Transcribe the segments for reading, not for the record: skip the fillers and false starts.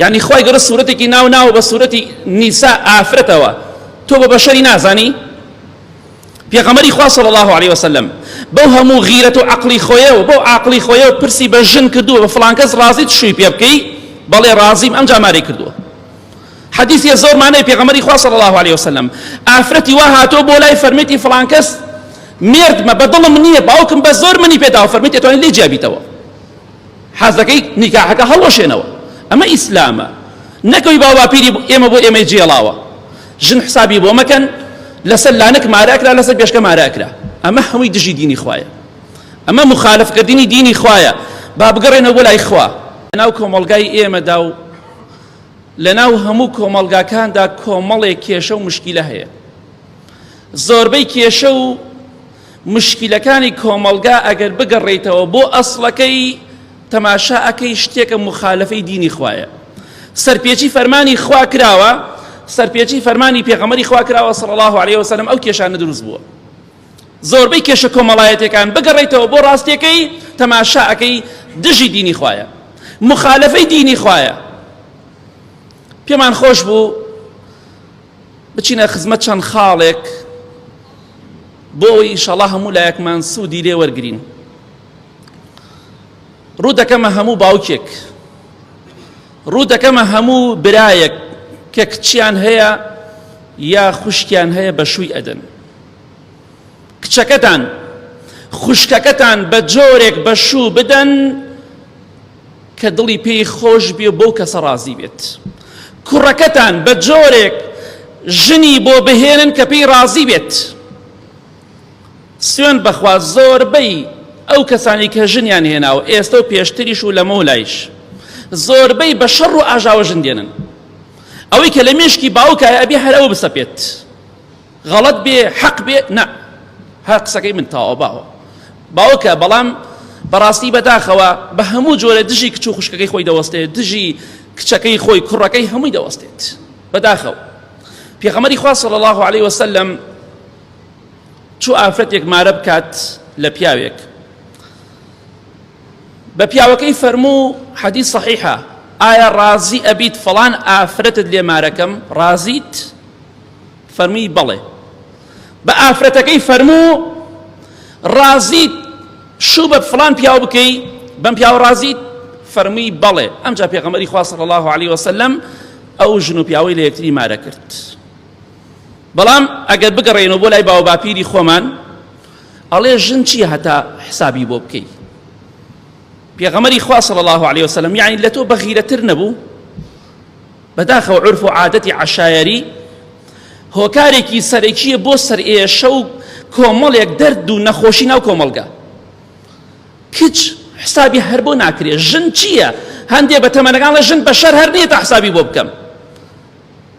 یعنی خوای گەورە سورەتێکی ناو ناوە بە سورەتی نیسا ئافرەتەوە تۆ بە بەشەری نازانی؟ پێغەمبەری خوا صلی الله علیه وسلم بەو هەموو غیرەت و عەقڵی خۆیەوە بەو عاقڵی خۆیەوە پرسی بە ژن کردووە بە فڵان کەس ڕازیت شووی پێ بکەی؟ بەڵێ ڕازیم ئەمجا مارەی کردووە. حەدیثی زۆر مانای پێغەمبەری خوا صلی الله علیه وسلم ئافرەتی وا هاتووە بۆ لای فەرمیتی فڵان کەس مێردمە بە دڵم نییە باوکم بە زۆر منی پێداوە فەرمیتی ئەتوانی لێ جیابیتەوە حەزەکەی نیکاحەکە هەڵوەشێنەوە ئەمە ئیسلامە نەکەوی باوباپیری ئێمە بۆ ئێمەی جێڵاوە ژن حسابی بۆ مەکەن لەسەر لانک مارەکرا لەسەر بێشکە مارەکرا ئەمە هەمووی دژی دینی خوایە ئەمە مخالفکردنی دینی خوایە با بگەڕێنەوە بۆ لای خوا ناو کۆمەڵگای ئێمەدا و لەناو هەموو کۆمەڵگاکاندا کۆمەڵێک کێشە و مشکیلە هەیە زۆربەی کێشە و مشکیلەکانی کۆمەڵگا ئەگەر بگەڕێیتەوە بۆ ئەسڵەکەی تەماشا ئەکەی شتێکە مخالفەی دینی خوایە سەرپێچی فەرمانی خوا کراوە سەرپێچی فەرمانی پێغەمبەری خوا کراوە صلی الله علیه وسلم ئەو کێشانە دروست بووە زۆربەی کێشە کۆمەڵایەتەکان بگەڕێیتەوە بۆ ڕاستیەکەی تەماشا ئەکەی دژی دینی خوایە مخالفەی دینی خوایە پێمان خۆش بوو بچینە خزمەت چەند خاڵێک بۆ ئەوەی ئیشەڵا هەموو لایەکمان سوودی لێ وەرگین ڕوو دەکەمە هەموو باوکێک ڕوو دەکەمە هەموو برایەک کە کچیان هەیە یا خوشکیان هەیە بە شووی ئەدەن کچەکەتان خوشکەکەتان بە جۆرێک بە شوو بدەن کە دڵی پێی خۆش بێ بەو کەسە ڕازی بێت کوڕەکەتان بە جۆرێک ژنی بۆ بهێنن کە پێی ڕازی بێت سوێن بەخوا زۆربەی ئەو کەسانی کە ژنیان هێناوە ئێستا و پێشتریش و لەمەولایش زۆربەی بە شەڕ و ئاژاوە ژن دێنن ئەوەی کە لە مێشکی باوکایە ئەبێ هەر ئەوە بسەپێت غەڵەت بێ حەق بێ نا هەر قسەکەی من تەواو باوە باوکە بەڵام بەڕاستی بەداخەوە بە هەموو جۆرە دژی کچ و خوشکەکەی خۆی دەوەستێت دژی کچەکەی خۆی کوڕەکەی هەمووی دەوەستێت بەداخەوە پێغەمبەری خوا صلی الله علیه وسلم چوو ئافرەتێک مارە بکات لە پیاوێک بە پیاوەکەی فەرموو حەدیث صحیحە ئایا ڕازی ئەبیت فڵان ئافرەتت لێ مارەکەم ڕازیت فەرمووی بەڵێ. بە ئافرەتەکەی فەرموو ڕازیت شوو بە فڵان پیاو بکەی بەم پیاوە ڕازیت فەرمووی بەڵێ ئەمجا پێغەمبەری خوا صلی الله علیه وسلم ئەو ژن و پیاوەی لە یەکتری مارە کرد بەڵام ئەگەر بگەڕێنەوە بۆ لای باو باپیری خۆمان ئەڵێ ژن چییە هەتا حسابی بۆ بکەی پێغەمبەری خوا صلی الله علیه وسلم یعنی لە تۆ بەغیرەتر نەبوو بەداخەوە عورف و عادەتی عەشایەری هۆکارێکی سەرەکییە بۆ سەرئێشە و کۆمەڵێک دەرد و نەخۆشی ناو کۆمەڵگا. کچ حسابی هەر بۆ ناکرێ ژن چییە؟ هەندێ بە تەمەنەکان ڵێ ژن بەشەر هەر نییە تا حسابی بۆ بکەم.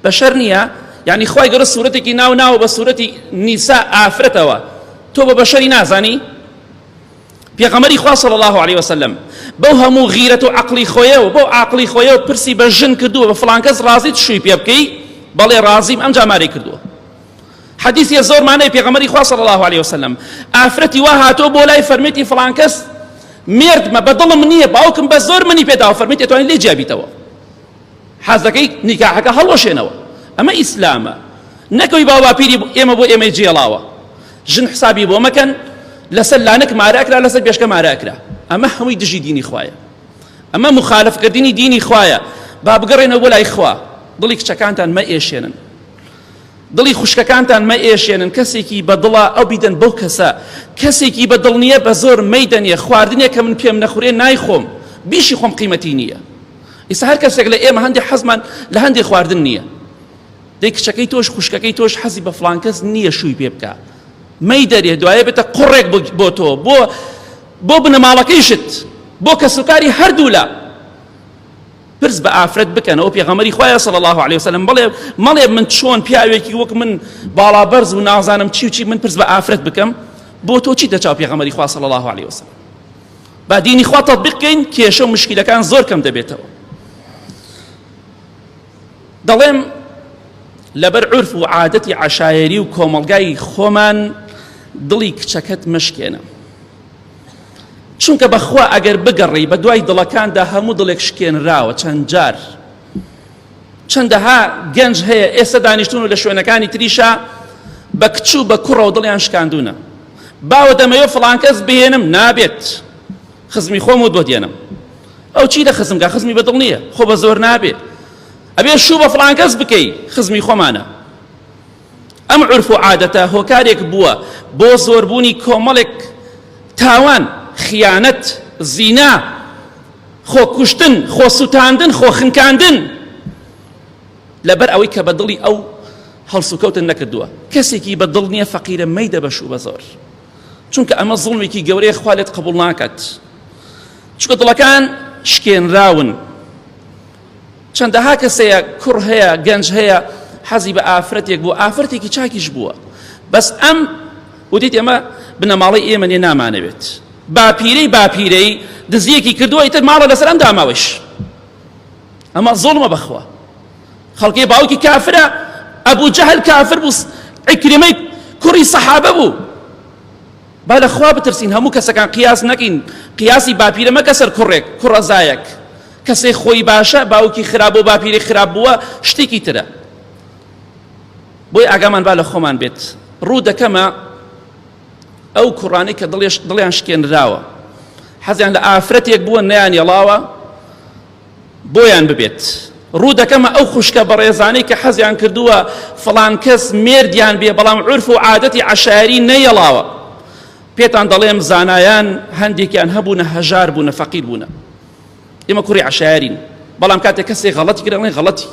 بەشەر نییە؟ یعنی خوای گەورە سورەتێکی ناو ناوە بە سورەتی نیسا ئافرەتەوە تۆ بە بەشەری نازانی؟ پێغەمبەری خوا صلی اللە علیە وسلم بەو هەموو غیرەت و عەقڵی خۆیەوە بەو عاقڵی خۆیەوە پرسی بە ژن کردووە بە فڵان کەس ڕازیت شووی پێ بکەی بەڵێ ڕازیم ئەمجا مارەی کردووە حەدیثی زۆر مانای پێغەمبەری خوا صلی اللە علیه وسلم ئافرەتی وا هاتووە بۆ لای فەرمیتی فڵان کەس مێردمە بە دڵم نییە باوکم بە زۆر منی پێداوە فەرمیتی ئەتوانی لێ جیابیتەوە حەزەکەی نیکاحەکە هەڵوەشێنەوە ئەمە ئیسلامە نەکەوی باوباپیری ئێمە بۆ ئێمەی جێڵاوە ژن حسابی بۆ مەکەن لەسەر لانک مارە ئەکرا لەسەر بێشکە مارە ئەکرا ئەمە هەمووی دژی دینی خوایە ئەمە مخالفکردنی دینی خوایە با بگەڕێنەوە بۆ لای خوا دڵی کچەکانتان مەئێشێنن دڵی خوشکەکانتان مەئێشێنن کەسێکی بە دڵە ئەو بیدەن بەو کەسە کەسێکی بە دڵ نییە بە زۆر مەیدەنێ خواردنێک کە من پێم نەخورێ نایخۆم بیشی خۆم قیمەتی نییە ئیستا هەر کەسێک لە ئێمە هەندێک حەزمان لە هەندێک خواردن نییە دەی کچەکەی تۆش خوشکەکەی تۆش حەزی بە فڵان کەس نییە شووی پێ بکە مەیدەرێ دوایە بێتە قوڕێک بۆ تۆ بۆ بۆ بنەماڵەکەیشت بۆ کەسوکاری هەردوولا پرس بە ئافرەت بکەنەوە پێغەمبەری خوایە صلی الله علیه وسلم بڵێ مەڵێ من چۆن پیاوێکی وەک من باڵا بەرز و نازانم چی و چی من پرس بە ئافرەت بکەم بۆ تۆ چی دەچاو پێغەمبەری خوا صلی الله علیه وسلم با دینی خوا تطبیق کەین کێشە و مشکلەکان زۆر کەم دەبێتەوە دەڵێم لەبەر عورف و عادەتی عەشایەری و کۆمەڵگای خۆمان دڵی کچەکەت مەشکێنە چونکە بەخوا ئەگەر بگەڕێی بە دوای دڵەکاندا هەموو دڵێک شکێنراوە چەند جار. چەندەها گەنج هەیە ئێستا دانیشتون و لە شوێنەکانی تریشا بە کچ و بە کوڕەوە دڵیان شکاندونە. باوە دەمەوێ فڵان کەس بهێنم نابێت خزمی خۆم و بۆ دێنم. ئەو چی لە خزمگا خزمی بەدڵ نییە خۆ بە زۆر نابێ ئەبێ شوو بە فڵان کەس بکەی خزمی خۆمانە. ئەم عورف و عادەتە هۆکارێک بووە بۆ زۆربوونی کۆمەڵێک تاوان، خیانەت، زینا، خۆکوشتن، خۆسوتاندن، خۆخنکاندن لەبەر ئەوەی کە بە دڵی ئەو هەڵسوکەوتن نەکردووە. کەسێکی بە دڵ نییە فەقیرە مەیدە بە شوو بە زۆر، چونکە ئەمە زوڵمێکی گەورەیە خوا لێت قبوڵ ناکات، چونکە دڵەکان شکێنراون. چەندەها کەس هەیە کوڕ هەیە گەنج هەیە حەزی بە ئافرەتێک بوو ئافرەتێکی چاکیش بووە بەس ئەم وتیت ئێمە بنەماڵەی ئێمە نیە نامانەوێت باپیرەی باپیرەی دزیەکی کردووە ئیتر ماڵە لەسەر ئەم داماوەش ئەمە زوڵمە بەخوا خەڵکی باوکی کافرە ئەبوو جەهل کافر بوو عکرمەی کوڕی سەحابە بوو با لە خوا بترسین هەموو کەسەکان قیاس نەکەین قیاسی باپیرە مەکە سەر کوڕێک کوڕەزایەک کەسێ خۆی باشە باوکی خراپ و باپیری خراپ بووە شتێکی ترە بۆی ئاگامان با لە خۆمان بێت ڕوو دەکەمە ئەو کوڕانەی کە دڵیان شکێنراوە حەزیان لە ئافرەتێک بووە نەیان یەڵاوە بۆیان ببێت ڕوو دەکەمە ئەو خوشکە بەڕێزانەی کە حەزیان کردووە فڵان کەس مێردیان بێ بەڵام عورف و عادەتی عەشایری نەیەڵاوە پێتان دەڵێم زانایان هەندێکیان هەبوونە هەژار بوونە فەقیر بوونە ئێمە کوڕی عەشایەرین بەڵام کاتێک کەسێک غەڵەتی کرد ئەڵێن غەڵەتی.